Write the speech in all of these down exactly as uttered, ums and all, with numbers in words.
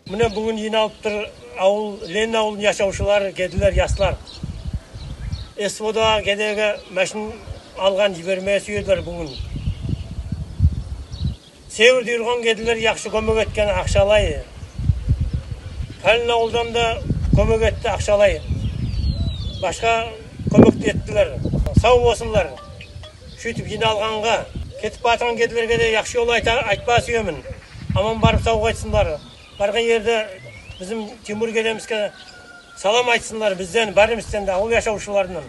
Мине буьгуьн йыйналып тур авыл, Ленин авылдынъ яшавшылары, кеделер, яслар. СВО-дагы кеделерге машин алган, йибермеге суьедилер буьгуьн. Северде юрген кеделер яхшы коьмек эткен акшалай. Калин авылдан да коьмек этти акшалай. Башка коьмек те эттилер. Сав болсынлар. Суьйтип йыйналганга, кетип бараткан кеделерге де яхшы йол айта, айтпага суьемен. Аман барып сав кайтсынлар. Барган ерде бизим Тимур кедемизге салам айтсынлар бизден, баьримизден де, авыл яшавшыларыннан.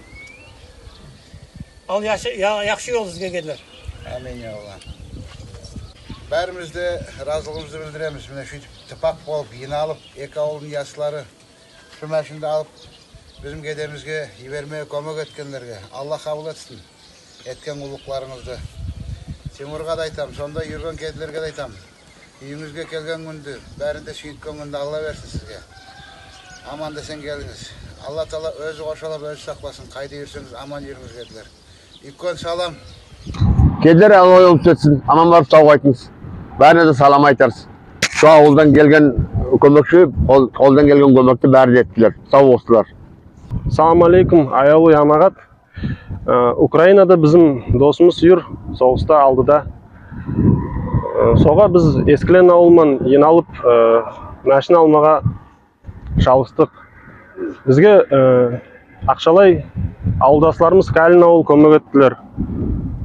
Ал яхшы, я- яхшы йол сизге, кеделер. Амин, я Алла. Баьримиз де разылыгымызды билдиремиз. Мине суьйтип тыпак болып, йыйналып, эки авылдынъ яслары шу машинди алып, бизим кедемизге йибермеге коьмек эткенлерге Алла кабыл этсин эткен куллыкларынъызды. Тимурга да айтаман, сонда юрген кеделерге де айтаман. Уьйинъизге келген куьнди, баьрин де суьйткен куьнди Алла берсин сизге. Аман-эсен келинъиз. Алла Таала оьзи коршалап, оьзи сакласын. Кайда юрсенъиз, аман юринъиз, кеделер. Уьйкен салам. Кеделер, Алла йолынъыз оьтсин, аман барып сав кайтынъыз. Баьрине де салам айтарсыз. Шу авылдан келген коьмекши, кол- колдан келген коьмекти баьри де эттилер. Сав болсынлар. Салам алейкум, аявлы ямагат. Э, Украинада бизим досымыз юр, согыста, алдыда. Э, сога биз Эскилен авылы ман йыйналып, э, машина алмага шалыстык. Бизге, э, акшалай авылдасларымыз Калин авыл коьмек эттилер.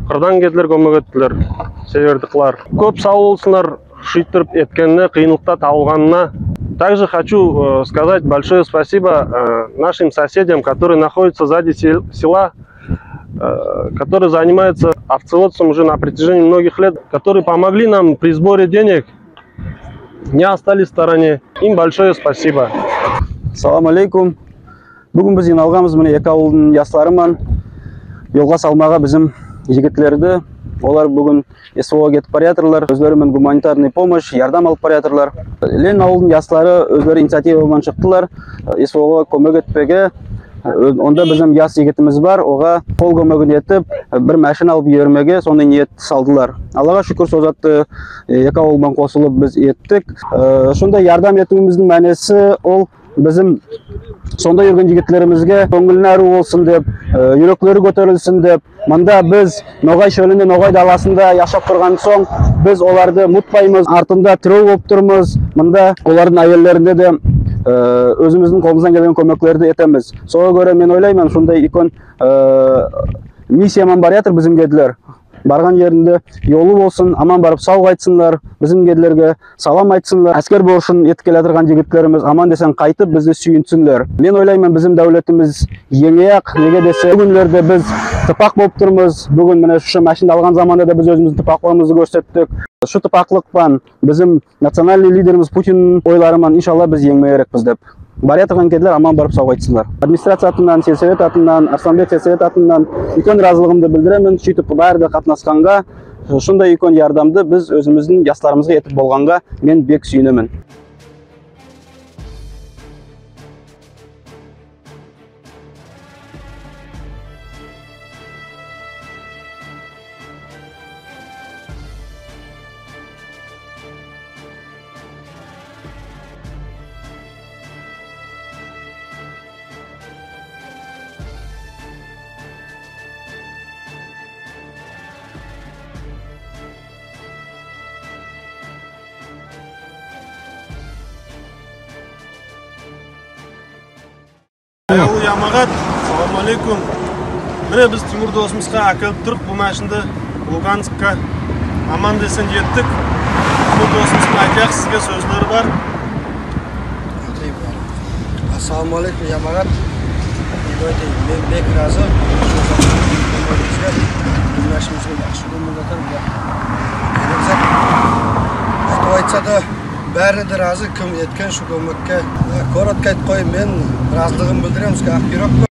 Кырдан кеделер коьмек эттилер, севердикилер. Коьп сав болсынлар суьйтип эткенине, кыйынлыкта табылганына. Также хочу, э, сказать большое спасибо, э, нашим соседям, которые находятся сзади сел- села, э, которые занимаются овцеводством уже на протяжении многих лет, которые помогли нам при сборе денег, не остались в стороне. Им большое спасибо. Салам алейкум. Буьгуьн биз йыйналганмыз мине эки авылдынъ яслары ман йолга салмага бизим йигитлерди. Олар буьгуьн СВО-га кетип бараятырлар. Оьзлери мен гуманитарный помощь, ярдам алып бараятырлар. Ленин авылдынъ яслары оьзлери инициатива ман шыктылар СВО-га коьмек этпеге. Онда бизим яс йигитимиз бар, ога кол коьмегин этип, бир машина алып йибермеге сондай ниет салдылар. Аллага шуькир, сол затты эки авыл ман косылып биз эттик. Э, сондай ярдам этуьвимиздинъ маьнеси ол бизим сонда юрген йигитлеримизге коьнъилине аьруьв болсын деп, э, юреклери коьтерилсин деп, мунда биз ногай шоьлинде, ногай даласында яшап турган сонъ, биз оларды мутпаймыз, артында тирев болып турмыз. Мунда олардынъ аьеллерине де, э, оьзимиздинъ колымыздан келген коьмеклерди этемиз. Сога коьре мен ойлайман, сондай уьйкен, э, миссия ман бараятыр бизим кеделер. Барган еринде йолы болсын, аман барып сав кайтсынлар, бизим кеделерге салам айтсынлар. Аьскер борышын этип келеяткан йигитлеримиз аман-эсен кайтып, бизди суьйинсинлер. Мен ойлайман, бизим девлетимиз енъеек, неге десе, буьгуьнлерде биз тыпак болып турмыз. Буьгуьн мине шу машинди алган заманда да биз оьзимиздинъ тыпаклыгымызды коьрсеттик. Шу тыпаклык пан бизим национальный лидерimiz Путиннинъ ойлары ман, иншалла, биз енъмеге керекпиз деп. Бараятырган кеделер аман барып сав кайтсынлар. Администрация атыннан, сельсовет атыннан, Арсланбек сельсовет атыннан уьйкен разылыгымды билдиремен. Суьйтип баьри де катнасканга, шундай уьйкен ярдамды биз оьзимиздинъ ясларымызга этип болганга мен бек суьйинемен. Аявлы ямагат, салам алейкум. Мине биз Тимур досымызга аькелип турдык бу машинди Луганскка. Аман-эсен еттик. Тимур досымыздынъ айтаяк сизге соьзлери бар. Ассаламу алейкум, ямагат. Мен айтайын, мен бек разы. Бу машинамызга яхшы коьмек этер, бу. Айтып айтса да, баьрине де разы, ким эткен шу коьмекке. Коротко айтып кояйын, мен разылыгымды билдиремен, сизге ак юрек пен.